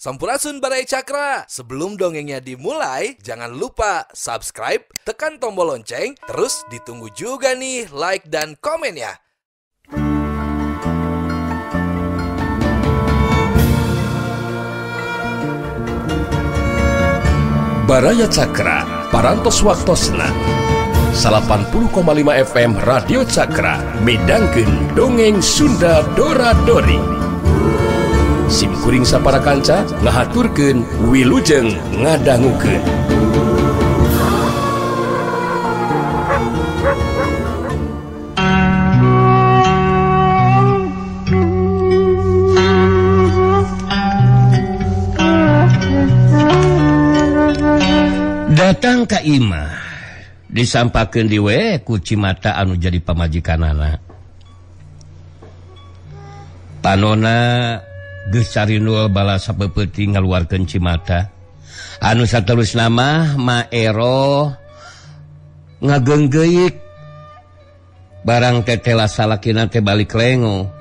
Sampurasun Baraya Cakra. Sebelum dongengnya dimulai, jangan lupa subscribe, tekan tombol lonceng, terus ditunggu juga nih like dan komen ya. Baraya Cakra, Parantos Waktosna 80,5 FM Radio Cakra midangkeun dongeng Sunda Dora Dori. Sim kuring sapara kanca ngahaturkeun wilujeng ngadangukeun. Datang ka imah disampakeun diwe ku Cimata anu jadi pamajikanana. Panona geus carinul bala sapeupeting ngaluarkeun Cimata. Anu saterusna mah Maero ngageunggeuyik barang tetela salakina teh balik lengo.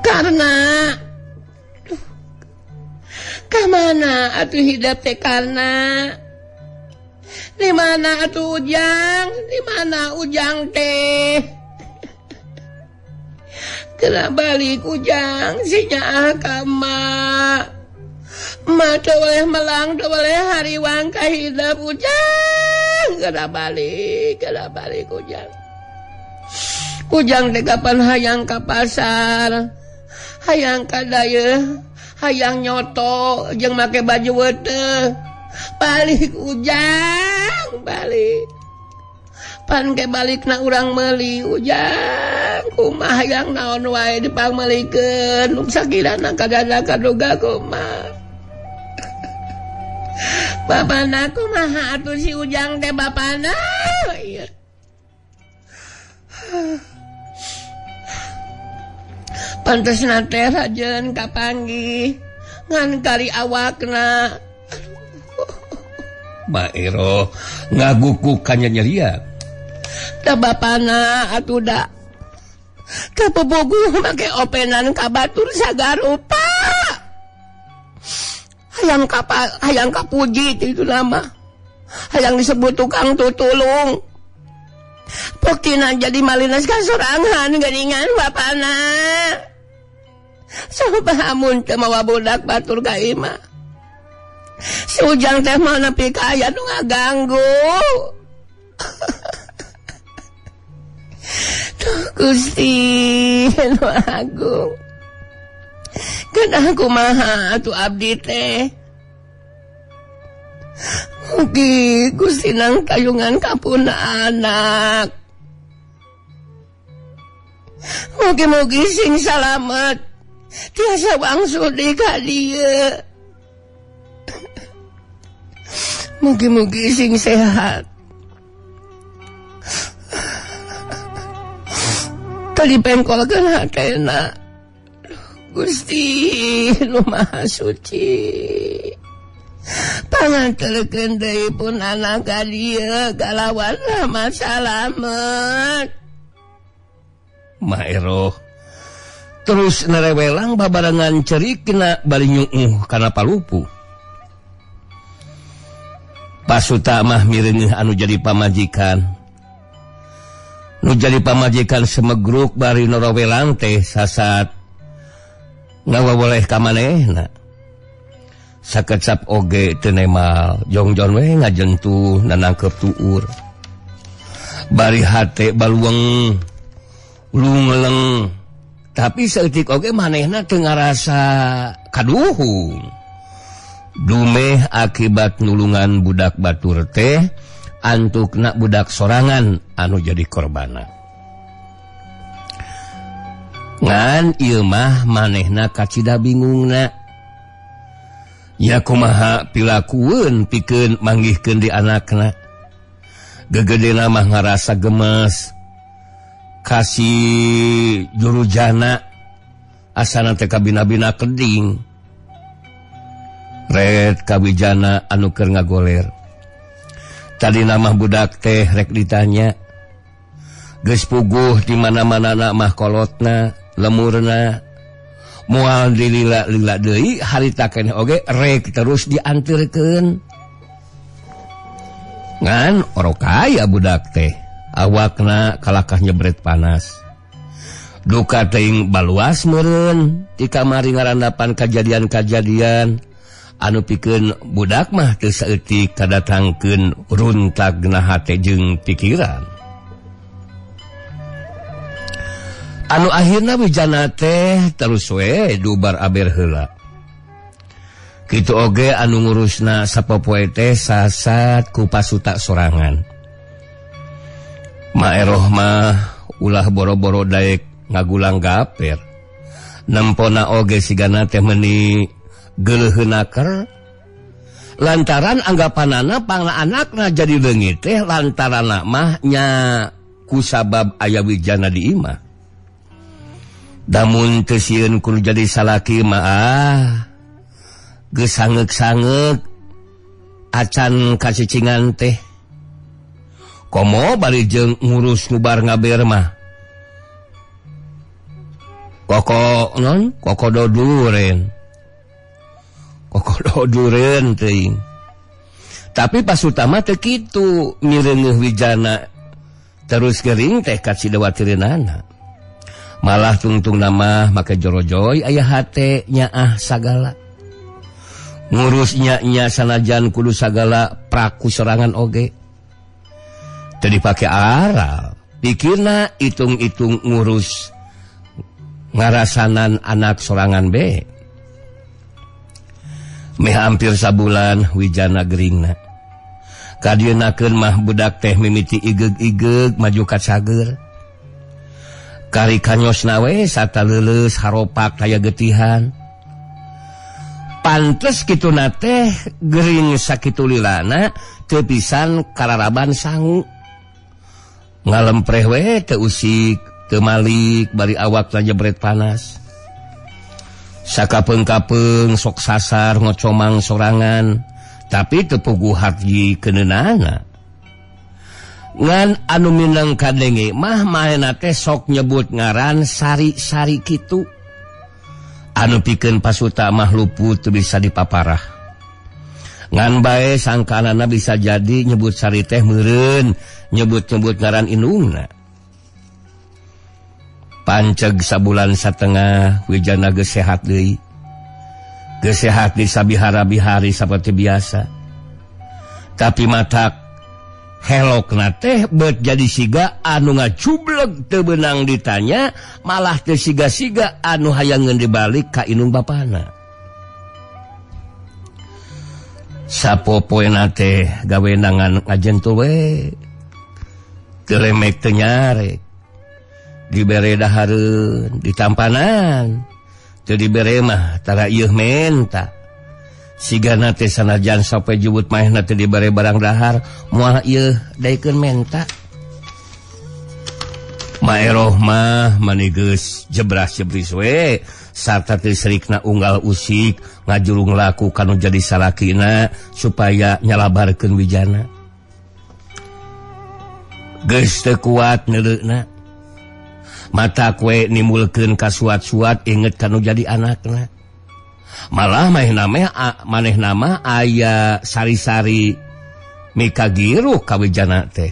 Karena kamana atuh hidep teh karena di mana atuh Ujang, di mana Ujang teh? Kena balik Ujang sinya ka emak. Emak teu boleh melang, teu boleh hariwang ka hidep Ujang. Kena balik Ujang. Ujang teh kapan hayang ka pasar, hayang ka dayeuh, hayang nyoto jeung make baju weuteuh. Balik Ujang, balik. Pan ke balikna urang meuli Ujang. Kumaha hayang naon wae dipangmeulikeun, nu sakirana kadada kaduga kumaha. Bapana kumaha atuh si Ujang teh bapana? Ieu. Pantesna teh rajeun kapanggih ngan kari awakna. Maero ngaguku kanyanyerian. Da bapana atuh da kapobogu make openan ka batur sagarupa. Hayang kapal, hayang kapuji itu nama. Hayang disebut tukang tutulung. Buktina jadi malinas kasorangan geuningan bapana. Coba amun teu mawa budak batur ka imah. Si Ujang teh mah nepi ka aya nu ngaganggu. Tuh Gusti nu agung. Geunah kumaha atuh abdi teh. Mugi Gusti nang tayungan kapuna anak. Mugi-mugi sing salamet tiasa wangsul deui ka dieu. Mugi-mugi sing sehat. Tadi pengkolkeun hatena. Gusti nu Maha Suci. Panganterkeun deui pun anak ka dieu kalawan rahmat salamet. Maero terus narewelang babarengan cerikna bari nyuuh kana palupu. Pasuta mah mireuneuh anu jadi pamajikan. Nu jadi pamajikan semegruk bari norowelang teh sasat ngawaboleh ka manehna. Sakecap oge teu nemal, jongjon we ngajentuh nanangkep tuur. Bari hate balueng lungeleng, tapi saeutik oge manehna teu ngarasa kaduhung. Dumeh akibat nulungan budak batur teh antukna budak sorangan anu jadi korbana. Ngan ieu mah manehna kacida bingungna. Ya kumaha pilakueun pikeun manggihkeun di anakna. Gegedena mah ngarasa gemes. Kasih jurujana asana teh kabina-bina keding. Red kawijana anu keur ngagoler. Tadi nama budak teh rek ditanya. Geus puguh di mana-mana mah kolotna, lemurna. Moal dilila-lila deui harita keneh oge rek terus diantirkeun. Ngan orok aya budak teh awakna kalakah nyebret panas. Duka teuing baluas meureun ti kamari ngarandapan kajadian-kajadian anu pikeun budak mah teu saeutik kadatangkeun runtagna hate jeung pikiran. Anu akhirna Wijana teh terus we dubar aber heula. Kitu oge anu ngurusna sapopoe teh sasat ku pasuta sorangan. Maeroh mah ulah boro-boro daek ngagulang gaper. Nempona oge sigana teh meuni geuleuheunaker. Lantaran anggapanana pangna anakna jadi leungit teh lantaran mah nya kusabab aya Wijana di imah. Damun teu sieun kudu jadi salaki mah geus sangeuk-sangeuk acan kacicingan teh. Komo bari jeung ngurus ngubar ngaber mah. Koko non koko doduren. Koko doduren teuing. Tapi pas utama teu kitu mireungeuh Wijana terus gering teh kacidawatireunana. Malah tungtung nama make jorojoy aya hate nyaah sagala. Ngurus nya-nya sanajan kudu sagala praku sorangan oge. Teu dipake aral, pikirna itung-itung ngurus ngarasanan anak sorangan be. Meh hampir sabulan Wijana geringna. Kadieunakeun mah budak teh mimiti igeug-igeug maju ka cager. Kari kanyosna we sata leuleus haropak taya getihan. Pantes kituna teh gering sakitu lilana teu pisan kararaban sangu. Ngalempreh we teu usik, teu malik bari awakna jebret panas. Sakapeung-kapeung sok sasar ngocomang sorangan, tapi teu puguh harji keuneunana. Ngan anu minang kadenge mah maena teh sok nyebut ngaran sari-sari kitu. Anu pikeun pasuta mah luput teu bisa dipaparah. Ngan bae sangkanana bisa jadi nyebut sari teh meureun, nyebut-nyebut ngaran indungna. Panceg sabulan satengah Wijana geus sehat deui. Geus sehat di sabihara-bihari saperti biasa. Tapi matak helokna teh bet jadi siga anu ngacubleg teu beunang ditanya, malah teu siga-siga anu hayangeun dibalik ka indung bapana. Sapopoena teh gawenangan ngajentul we. Teu lemek teu nyarek. Dibere dahareun, ditampanan. Teu dibere mah tara ieuh menta. Sigana teh sanajan sampai jubut maehna teh dibere barang dahar, moal ieu daekeun menta. Maeroh mah mani geus jebras-jebris we, sarta teh serikna unggal usik ngajurung laku kanu jadi salakina supaya nyalabarkeun Wijana. Geus teu kuat neuleuna. Mata kue nimbulkeun kasuat-suat inget kanu jadi anakna. Malah maneh nama aya sari-sari mikagiruh ka Wijana teh.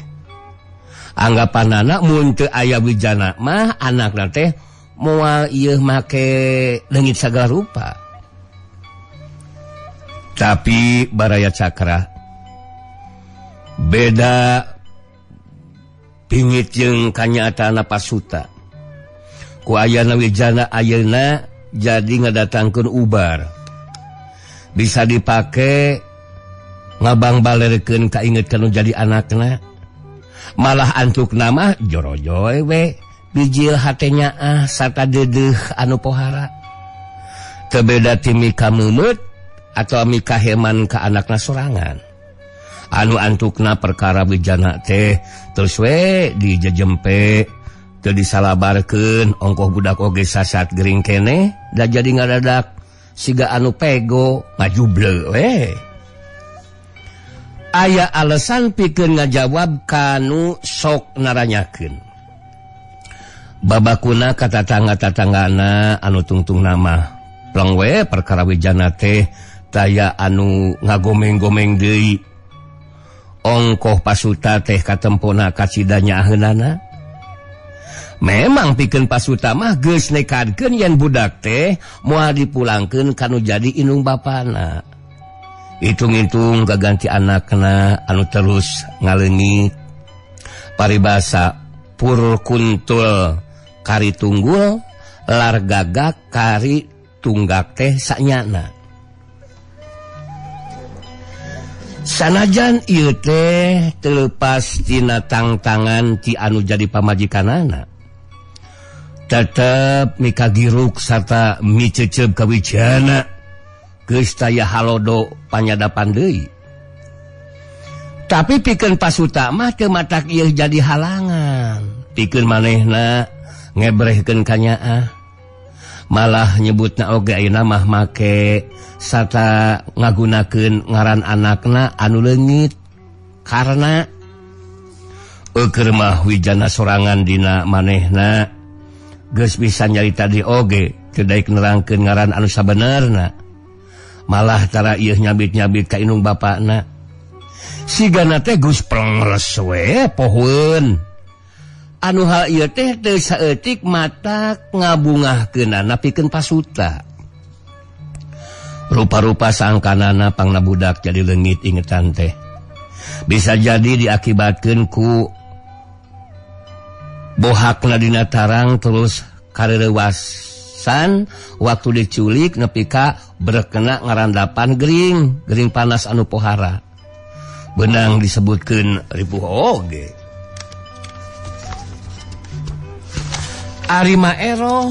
Anggapanana mun teu aya Wijana mah anakna teh moal ieu make leungit sagala rupa. Tapi Baraya Cakra beda pingit jeung kanyataanna pasuta. Ku ayana Wijana ayeuna jadi ngadatangkeun ubar. Bisa dipake ngabang balerkeun kainget kanu jadi anakna. Malah antukna mah jorojoy we bijil hatenya ah sarta deudeuh anu pohara. Teu beda ti mika meumeut atau mika heman ka anakna sorangan. Anu antukna perkara Wijana teh terus we dijejempe teu disalabarkeun ongkoh budak oge sasat gering keneh da jadi ngadadak siga anu pego ngajuble we. Aya alasan pikeun ngajawab kanu sok naranyakeun. Babakuna ka tatangga-tatanggana anu tungtung nama pleng we perkara Wijana teh taya anu ngagomeng-gomeng deui. Ongkoh Pasuta teh katempona kacida nyaaheunana. Memang pikeun Pasuta mah geus nekadkeun yen budak teh moal dipulangkeun kanu jadi indung bapana. Hitung-hitung gaganti anakna anu terus ngaleungit. Paribasa pur kuntul kari tunggul lar gagak kari tunggak teh sanyana. Sanajan ieu teh teu lepas tina tangtangan ti anu jadi pamajikanana. Tetep mikagiruk sarta micecep ka Wijana geus taya halodo panyadapan deui. Tapi pikeun Pasuta mah teu matak ieu jadi halangan. Pikeun manehna ngebrehkeun kanyaah. Malah nyebutna oge ayeuna mah make sarta ngagunakeun ngaran anakna anu leungit karena eueur mah Wijana sorangan dina manehna geus bisa nyarita di oge teu daek nerangkeun ngaran anu sabenerna. Malah tara ieu nyabit-nyabit ka indung bapakna. Sigana teh geus prengles we pohoeun. Anu hal ieu teh teu saeutik matak ngabungahkeunana pikeun Pasuta. Rupa-rupa sangkanana pangna budak jadi leungit ingetan teh. Bisa jadi diakibatkeun ku bohakna dina tarang terus kareurewasan waktu diculik nepi ka berekena ngarandapan gering, gering panas anu pohara. Benang disebutkeun ripuh oge. Ari Maero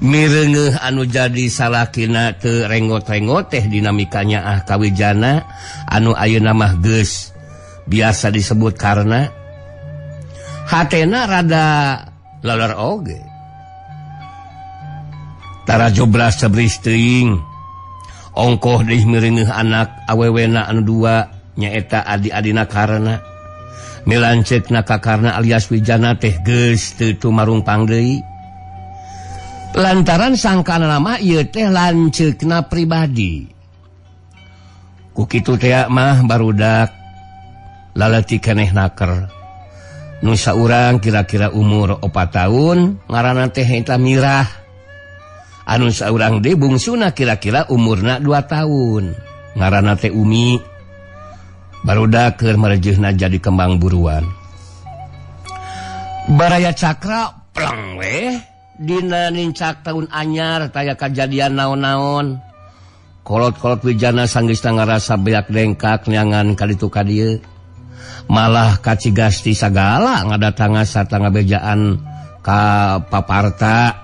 mireungeuh anu jadi salakina teu renggot-renggot teh dinamikanya ah ka Wijana anu ayeuna mah geus biasa disebut karena hatena rada lalor oge. Tara jobras sebris teuing. Ongkoh deui mireungeuh anak awewena anu dua nyaeta adi-adina Karna. Milanceukna ka Karna alias Wijana teh geus teu tumarungpang deui. Lantaran sangkana mah ieu teh lanceukna pribadi. Ku kitu teh mah barudak laleutik keneh naker. Nu saurang kira-kira umur 4 tahun ngaranna teh eta Mirah. Anu saurang deui bungsuna kira-kira umurna 2 tahun ngaranna teh Umi. Barudak keur marejeuhna jadi kembang buruan. Baraya Cakra pleng weh dina nincak tahun anyar taya kajadian naon-naon. Kolot-kolot Wijana sanggeusna ngarasa beak dengkak neangan kaditu ka dieu. Malah kacigasti sagala ngadatangan sarta ngabejaan ka paparta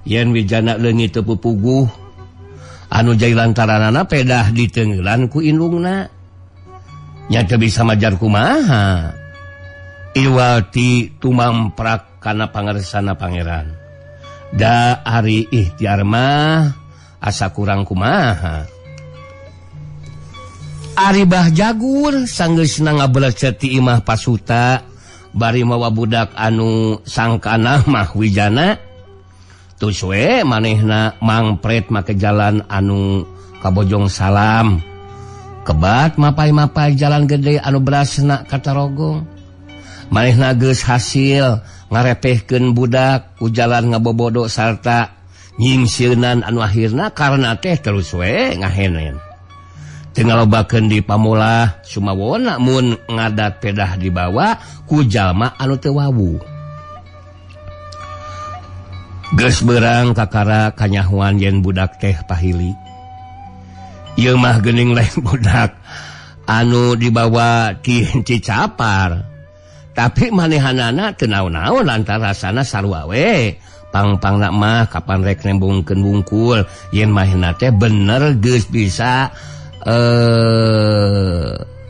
yen Wijana leungit teu pupuguh. Anu jadi lantaranana pedah diteungeulan ku indungna. Nya teu bisa majar kumaha. Iwati tumamprak kana pangersana pangeran. Da ari ikhtiar mah asa kurang kumaha. Ari Bah Jagur sanggeusna ngabelecet ti imah Pasuta bari mawa budak anu sangkana mah Wijana. Tus we manehna mangpret make jalan anu kabojong salam. Kebat mapai-mapai jalan gede anu berasna katarogong. Manehna geus hasil ngarepehkeun budak ku jalan ngabobodo sarta nyingsieunan anu akhirna karena teh terus we ngahenen. Teu ngalobakeun di pamulah sumawona mun ngadat pedah dibawa ku jalma anu teu wawuh. Geus beurang kakara kanyahoan yen budak teh pahili. Ieu mah geuning lain budak anu dibawa ti Cicapar. Tapi manehanana teu naon-naon lantaran rasana sarua we. Pang-pangna mah kapan rek nembungkeun wungkul yen manehna teh bener geus bisa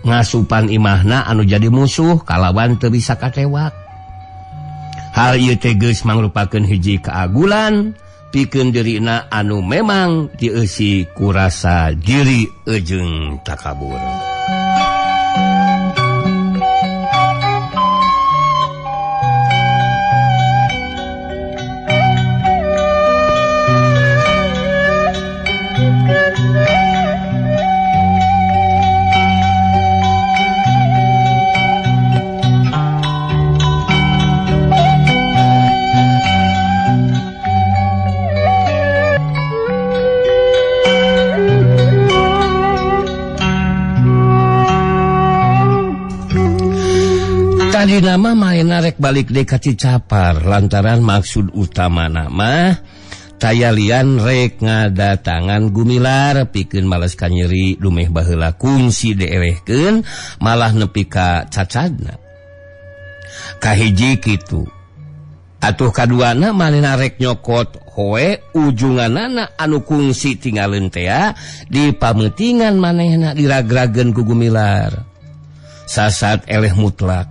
ngasupan imahna anu jadi musuh kalawan teu bisa katewak. Hal ieu teh geus mangrupakeun hiji keagulan pikeun dirina anu memang dieusi kurasa diri eujeung takabur. Tadi nama manehna rek balik deui ka Cicapar lantaran maksud utamana mah tayalian rek ngadatangan Gumilar pikeun males kanyeri dumeh baheula kungsi dielehkeun malah nepi ka cacadna. Kahiji kitu. Atuh kaduana manehna rek nyokot hoe ujunganana anu kungsi tingaleun tea di pameutingan manehna diragrageun ku Gumilar. Sasat eleh mutlak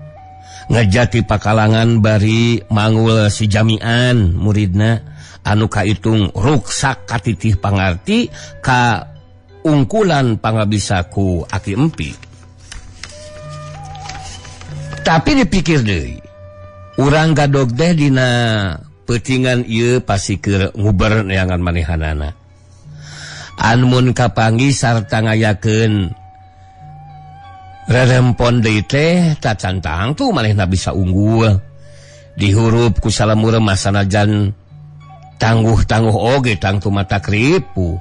ngejati pakalangan bari mangul si jamian muridna anu kaitung ruksak katitih pangarti ka ungkulan pangabisaku aki empi. Tapi dipikir deui, urang gadog teh dina peutingan ieu pasti keur nguber neangan manehanana. Anmun kapanggih sarta ngayakeun rerempon deui teh tacan tangtu manehna bisa unggul. Dihurup ku salamur mah sanajan tangguh-tangguh oge tangtu mata kripu.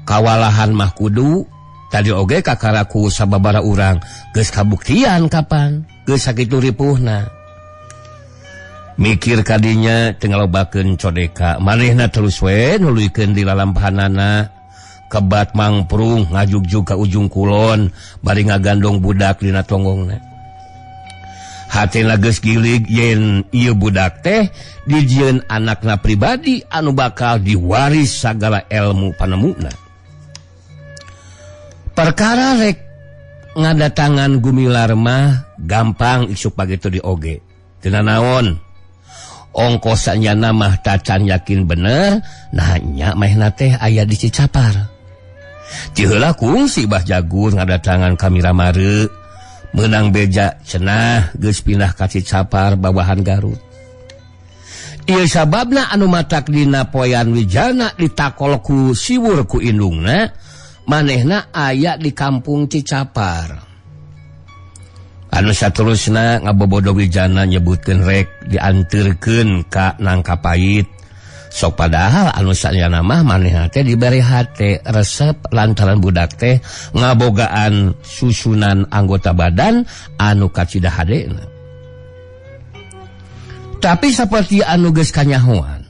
Kawalahan mah kudu tadi oge kakaraku sababara urang geus kabuktian kapan geus sakitu ripuhna. Mikir kadinya teu ngalobakeun codeka manehna terus we nuluykeun di lalampahanana kebat mangprung ngajugjug ka ujung kulon bari ngagandong budak dina tonggongna. Hatena geus gilig yen ieu budak teh dijieun anakna pribadi anu bakal diwaris sagala ilmu panemuna. Perkara rek ngadatangan Gumilar mah gampang isuk pagitu di oge. Teu naon? Ongkos sanyana mah tacan yakin bener, nah nya manehna teh aya di Cicapar. Ti heula kungsi Bah Jagur ngadatangan ka Miramare, meunang beja cenah geus pindah ka Cicapar bawahan Garut. Ieu sababna anu matak dina poean Wijana ditakol ku siwur ku indungna, manehna aya di kampung Cicapar. Anu saterusna ngabobodo Wijana nyebutkeun rek dianterkeun ka Nangkapait. Sok padahal anu sanyana mah manehna teh dibere hate resep lantaran budak teh ngabogaan susunan anggota badan anu kacida hadena. Tapi saperti anu geus kanyahoan,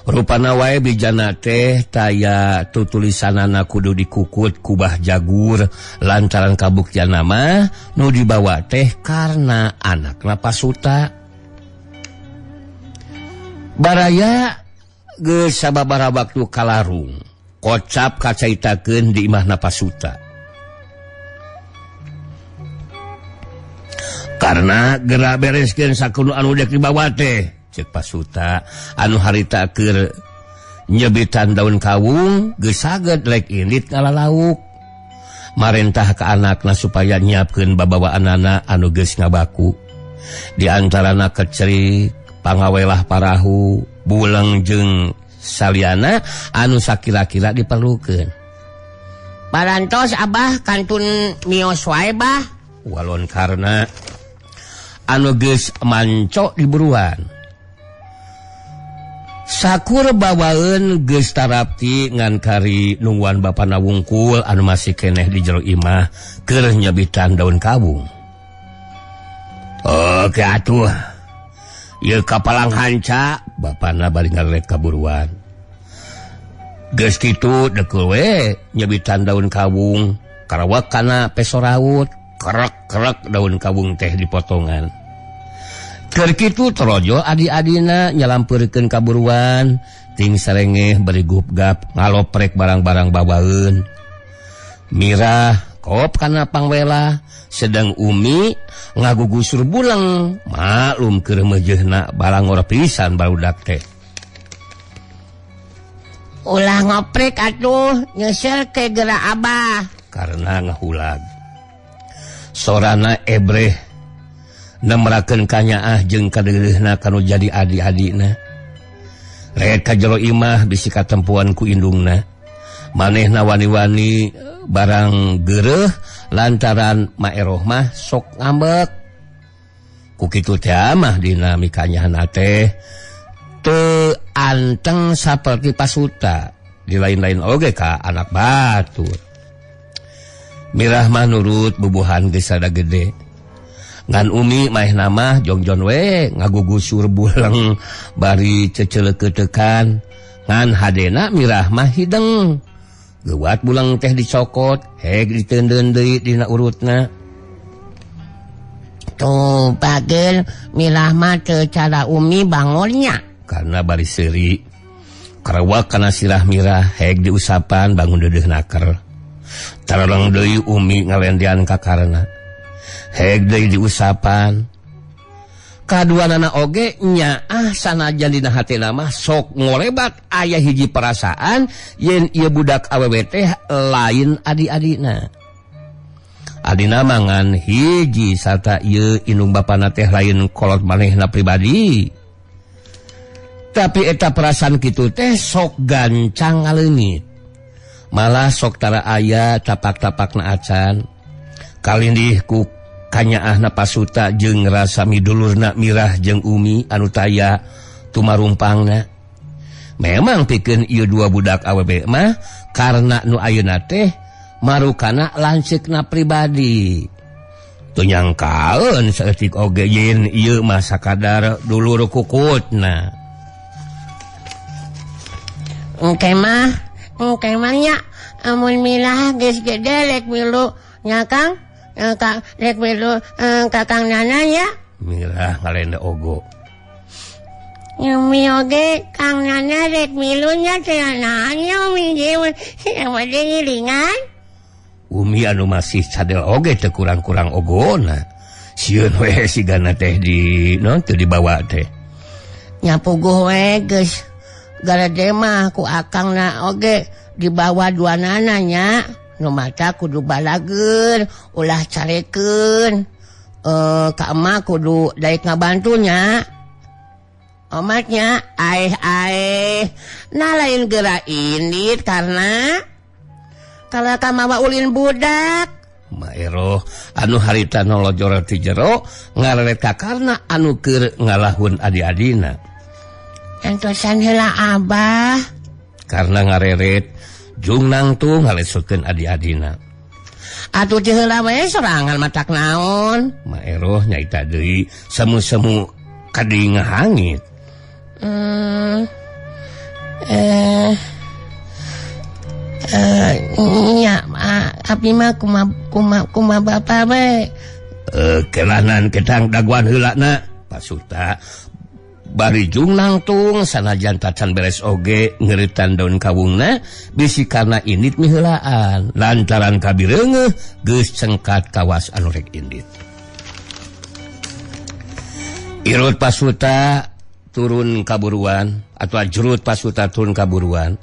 rupana wae Wijana teh taya tutulisanana kudu dikukut ku Bah Jagur lantaran kabuktian mah nu dibawa teh karena anakna Pasuta. Baraya geus sababaraha waktu kalarung kocap kacaitakeun di imahna Pasuta. Karena geura bereskeun sakunu anu dek dibawa teh, cek Pasuta anu harita keur nyebitan daun kawung geus saged rek indit ngalalauk. Marentah ka anakna supaya nyiapkeun babawaanana anu geus ngabaku. Di antarana kecerik, pangawelah parahu, buleng jeung saliana anu sakira-kira diperlukeun. Parantos abah kantun mios wae bah. Walon karena anu geus manco di buruan. Sakur bawaeun geus tarapti ngan kari nungguan bapana wungkul anu masih keneh di jero imah keur nyebitan daun kawung. Oke atuh. Ieu kapalang hanca bapana bari ngarek kaburuan. Geus kitu deukul we nyebitan daun kawung karawak kana peso raut, kerek-kerek daun kawung teh dipotongan. Keur kitu torojo adi-adina nyalampeurkeun kaburuan, ting sarengeh bari gupgap ngaloprek barang-barang bawaeun. Mirah kop kana pangwela, sedang Umi ngagugusur buleng, maklum keur meujeuhna balangor pisan barudak teh. Ulah ngoprek atuh, nyesel ke geura abah. Karena ngahulag. Sorana ebreh nemrakeun kanyaah jeung kadeuleuhna kanu jadi adi-adina. Rek ka jero imah bisi katempuan ku indungna. Manehna wani-wani barang geureuh lantaran maeroh mah sok ngambek. Ku kitu teh mah dina mikanyahna teh teu anteng saperti Pasuta. Di lain-lain oge ka anak batur. Mirah mah nurut bubuhan geus rada gede. Ngan Umi maehna mah jongjon we ngagugusur buleng bari ceceleketekan. Ngan hadena Mirah mah hideng. Geuwat buleng teh dicokot, heg diteundeun deui dina urutna. Tuh bagel Mirah mah teu cara Umi bangornya. Karena bari seuri karawak kana sirah Mirah heg diusapan bangun deudeuh naker. Tarolong deui Umi ngalendean ka karna. Heg deui diusapan. Kaduanana oge nyaah sanajan dina hatena mah sok ngolebat aya hiji perasaan yen ieu budak awewe teh lain adi-adina. Adina mangan hiji sarta ieu indung bapana teh lain kolot manehna pribadi. Tapi eta perasaan kitu teh sok gancang ngaleungit. Malah sok tara aya tapak-tapakna acan. Kalindih ku kanyaahna Pasuta jeung rasa midulurna Mirah jeung Umi anu taya tumarumpangna. Memang pikeun ieu dua budak awewe mah karena nu ayeuna teh marukana lanceukna pribadi. Teu nyangkaeun saeutik oge yen ieu mah sakadar dulur kukutna. Engke mah nya amun Mirah geus gede rek milu nya Kang. Kak rek milu Kakang Nana nya. Mirah ngalenda ogo. Umi oge Kang Nana rek milu nya teh nanya Umi ge bade ngiringan. Umi anu masih cadel oge teu kurang-kurang ogona. Sieun we sigana teh di non teu dibawa teh. Nya puguh we geus garede mah ku akang na oge dibawa dua nana nya. Nu mata kudu balageun ulah carekeun. Ka emak kudu daek ngabantunya. Omatnya aeh-aeh. Nah lain geura indit karena kalau kamawa ulin budak. Maeroh anu harita nolojor ti jero ngareret ka karna anu keur ngalahun adi-adina. Entosan heula abah. Karena ngareret jung nangtung ngalesutkeun adi-adina. Atuh teu heula we sorangan matak naon. Maeroh nyaita deui semu-semu kadi ngahangit. Nya abi mah kuma bapa we. Kelanan ketang daguan heula na Pasuta. Bari jung nangtung sanajan tacan beres oge ngeritan daun kawungna bisi karena indit miheulaan lantaran kabireungeuh geus cengkat kawas anu rek indit. Irut Pasuta turun kaburuan atau jurut Pasuta turun kaburuan.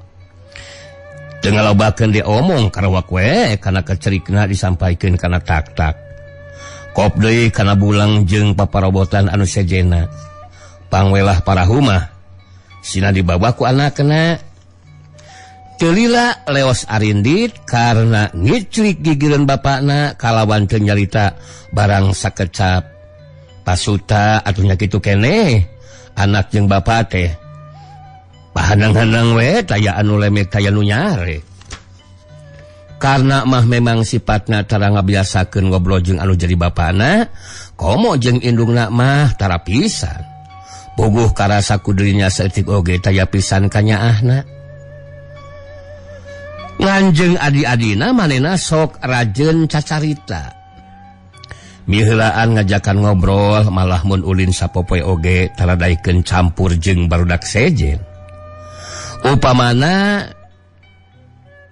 Teu ngalobakeun diomong karawak we kana kecerikna disampaikeun kana tak-tak. Kop deui kana bulang jeung paparobotan anu sejena. Pangwelah parahumah sina dibawa ku anakna. Teu lila leos arindit karena ngiclik gigireun bapakna kalawan teu nyarita barang sakecap. Pasuta atuh nya kitu keneh anak jeung bapa teh. Pahanang-hanang we taya anu lemek taya nu nyare. Karena mah memang sifatna tara ngabiasakeun ngobrol jeung anu jadi bapana, komo jeung indungna mah tara pisan. Puguh karasa kudirinya saeutik oge taya pisan kanyaahna. Nganjeung adi-adina manehna sok rajeun cacarita. Miheulaan ngajakan ngobrol malah mun ulin sapopoe oge tara daekeun campur jeung barudak sejen. Upamana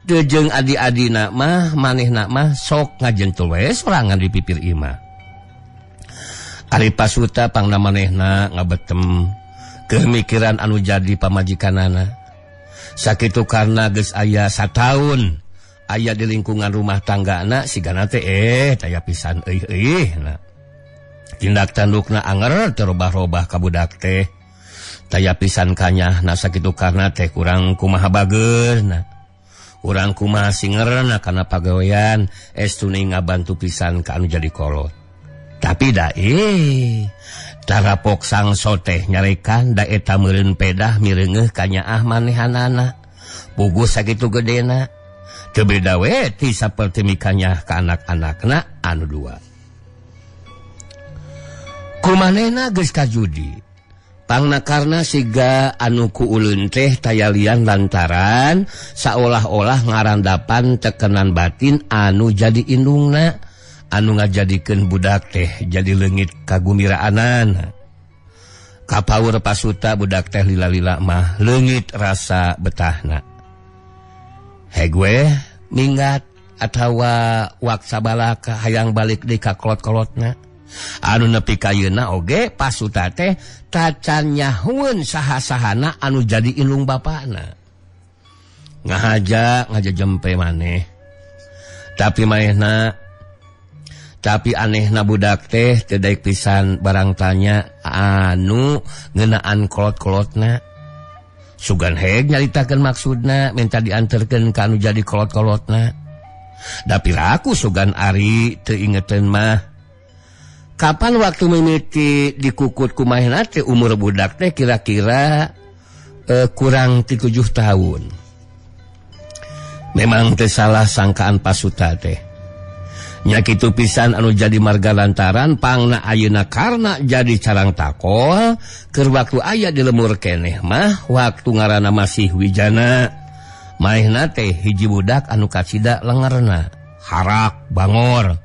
teu jeung adi-adina mah manehna mah sok ngajentul we sorangan di pipir imah. Ari Pasuta pangna manehna ngabetem kemikiran anu jadi pamajikanana. Sakitu karna geus aya sataun aya di lingkungan rumah tanggana sigana teh taya pisan euy-euy na. Tindak tandukna anger teu robah-robah ka budak teh. Taya pisan kanyahna sakitu karna teh kurang kumaha bageurna. Urang kumaha singerna kana pagawean estune ngabantu pisan ka anu jadi kolot. Tapi da tarapok sangso teh nyarekan da eta meureun pedah mireungeuh kanyaah manehanana. Puguh sakitu gedena. Teu beda we ti saperti mikanyah ka anak-anakna anu dua. Kumanehna geus kajudi pangna karna siga anu ku ulun teh tayalian lantaran saolah-olah ngarandapan tekenan batin anu jadi indungna anu ngajadikeun budak teh jadi leungit kagumiraanan. Kapaur Pasuta budak teh lila-lila mah leungit rasa betahna. Hegue minggat atawa waksa balaka hayang balik di ka kolot-kolotna. Anu nepi ka yeuna oge Pasuta teh tacan nyahueun saha-sahana anu jadi indung bapana. Ngahaja ngajejempe maneh. Tapi manehna tapi anehna budak teh teu daek pisan barang tanya anu ngeunaan kolot-kolotna. Sugan heg nyaritakeun maksudna minta dianterkeun ka anu jadi kolot-kolotna. Da piraku sugan ari teu ingeteun mah. Kapan waktu mimiti dikukut ku manehna teh umur budak teh kira-kira kurang ti 7 tahun. Memang teu salah sangkaan Pasuta teh. Nya kitu pisan anu jadi marga lantaran pangna ayeuna karna jadi carang takol keur waktu aya di lemur keneh mah waktu ngaranna masih wijana manehna teh hiji budak anu kacida lengerna harak bangor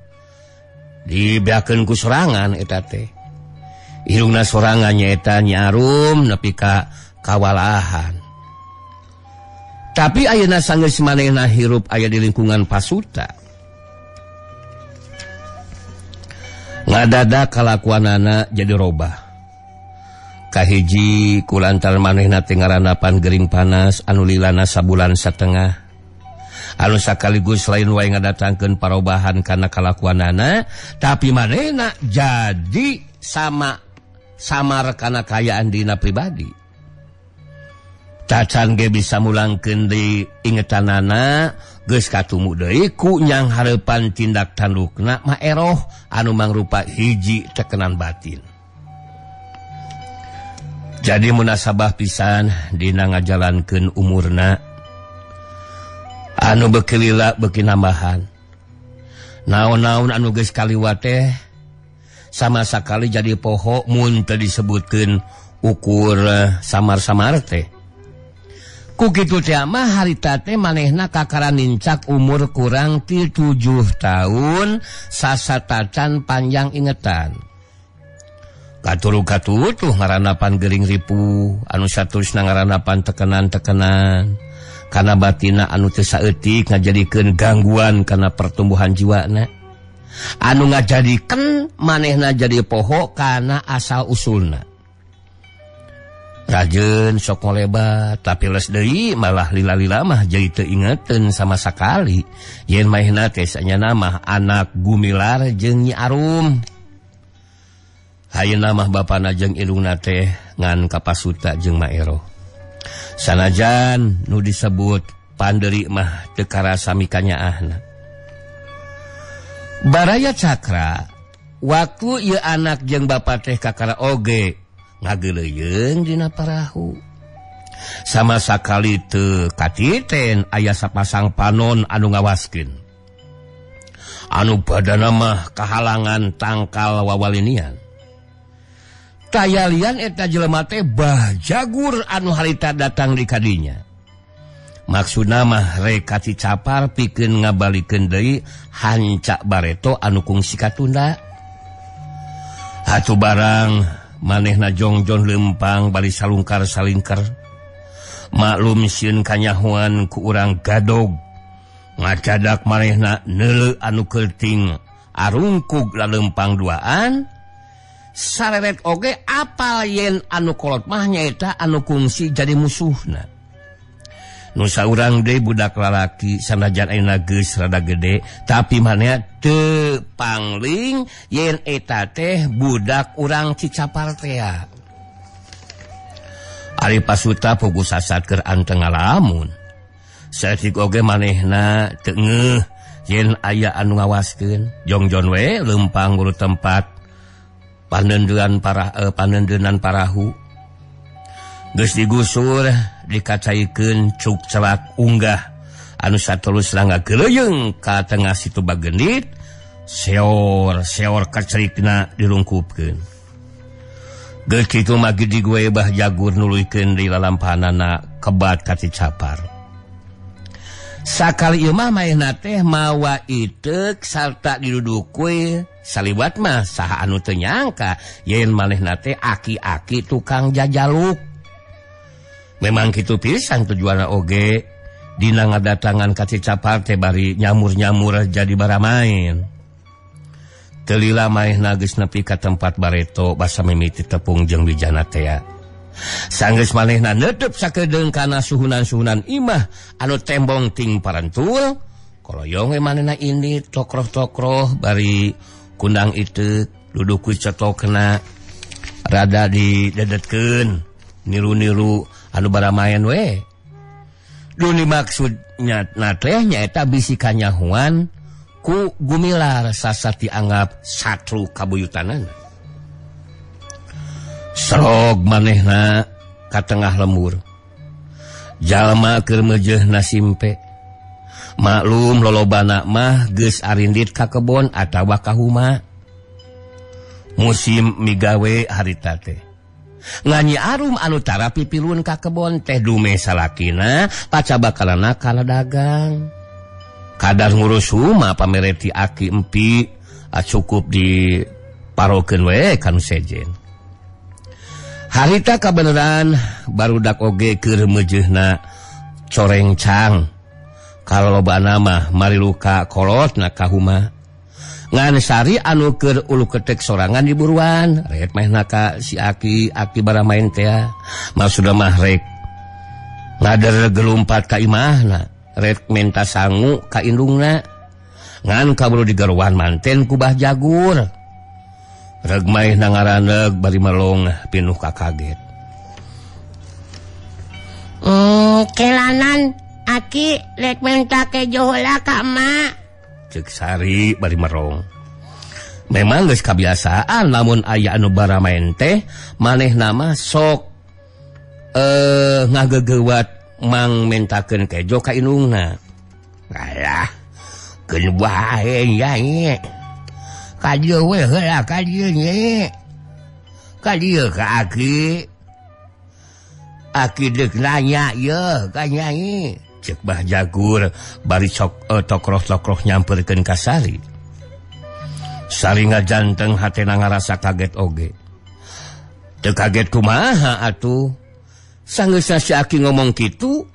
dibeakeun ku sorangan eta teh irungna sorangan nyaeta Nyi Arum nepi ka kawalahan. Tapi ayeuna sanggeus manehna hirup aya di lingkungan Pasuta ngadadak kalakuanana jadi robah. Kahiji kulantaran manehna teh ngarandapan gering panas anu lilana sabulan satengah. Anu sakaligus lain wae ngadatangkeun parobahan kana kalakuanana, tapi manehna jadi sama samar kana kayaan dina pribadi. Tacan ge bisa mulangkeun deui ingetanana geus katumu deui ku nyang hareupan tindak tandukna maeroh anu mangrupa hiji tekenan batin. Jadi munasabah pisan dina ngajalankeun umurna anu beuki lila beuki nambahan. Naon-naon anu geus kaliwat teh sama sakali jadi poho mun teu disebutkeun ukur samar-samar teh. Ku kitu teh mah harita teh manehna kakara nincak umur kurang ti 7 tahun sasatacan panjang ingetan. Katuru-katutuh ngarandapan gering ripuh anu saterusna ngarandapan tekenan-tekenan kana batina anu teu saeutik ngajadikeun gangguan kana pertumbuhan jiwana anu ngajadikeun manehna jadi poho kana asal usulna. Rajeun sok ngolebat tapi les deui malah lila-lila mah jadi teu ingeteun sama sakali yen manehna teh sanyana mah anak Gumilar jeung Nyi Arum. Ayeuna mah bapana jeung indungna teh ngan ka Pasuta jeung Maeroh. Sanajan nu disebut panderi mah teu karasa mikanyaahna. Baraya Cakra waktu ieu anak jeung bapa teh kakara oge ngageleuyeung dina parahu. Sama sakali teu katiten aya sapasang panon anu ngawaskeun. Anu badana mah kahalangan tangkal wawalinian. Tayalian eta jelema teh bajagur anu harita datang di kadinya. Maksudna mah rek ka Cicapar pikeun ngabalikeun deui hancak bareto anu kungsi katunda. Hatu barang manehna jongjon lempang bari salungkar salingker. Maklum sieun kanyahoan ku urang gadog. Ngacadak manehna neuleu anu keuting arungkug lalempang duaan. Sareret oge apal yen anu kolot mah nyaeta anu kungsi jadi musuhna. Nu saurang deui budak lalaki sanajan ayeuna geus rada gede tapi manehna teu pangling yen eta teh budak urang Cicapar tea. Ari Pasuta pugu sasat keur anteng ngalamun. Saeutik oge manehna teu ngeuh yen aya anu ngawaskeun. Jongjon we leumpang guru tempat panendenan parahu. Geus digusur dikacaikeun cuk celak unggah anu saterusna ngageleuyeung ka tengah situ bagendit seor-seor kacerikna dirungkupkeun. Geus kitu mah gede gue Bah Jagur nuluykeun di lalampanana kebat ka Cicapar. Sakali ieu mah maehna teh mawa iteuk sarta diduduk we saliwat mah saha anu teu nyangka yen manehna teh aki-aki tukang jajaluk. Memang kitu pisan tujuanna oge dina ngadatangan ka Cicapar teh bari nyamur-nyamur jadi baramain. Teu lila maehna geus nepi ka tempat bareto basa mimiti tepung jeung wijana tea. Sanggeus manehna neuteub sakedeung kana suhunan-suhunan imah anu tembong ting parantul, koloyong we manehna ini tokroh-tokroh bari kundang iteuk duduk ku cetokna rada didedetkeun niru-niru anu baramaen we. Nu dimaksudnya na teh nyaeta bisi kanyahuan ku Gumilar sasat dianggap satru kabuyutanan. Serog manehna ka tengah lembur. Jalma keur meujeuhna simpe. Maklum lolobana mah geus arindit ka kebon atawa ka huma. Musim migawe harita teh. Nganyi arum anu tara pipilun ka kebon teh dume salakina pacabakalana kana dagang. Kadar ngurus huma pamereti aki empi cukup di parokeun we kanu sejen. Harita kabeneran barudak oge keur meujeuhna corengcang. Kalolobana mah mariluka kolotna ka huma. Ngan Sari anu keur ulu ketek sorangan di buruan, rek mehna ka si aki, aki baramaen teh. Maksudna mah rek ngader gelumpat ka imahna, rek menta sangu ka indungna. Ngan kaburu digaruan manten ku Bah Jagur. Reg maehna ngaraneg bari melong pinuh kakaget. Kelanan aki rek menta kejo heula ka emak. Ceuk Sari bari merong. Memang geus kabiasaan lamun aya anu baramaen teh manehna mah sok ngagegeuwat mang mentakeun kejo ka indungna. Alah, keun bae nya. Ka dieu we heula ka dieu nya. Ka dieu ka aki. Aki deuk nanya yeuh ka nyai. Ceuk Bah Jagur bari sok tokroh-tokroh nyamperkeun ka Sari. Sari ngajanteng hatena ngarasa kaget oge. Teu kaget kumaha atuh. Sanggeusna si aki ngomong kitu,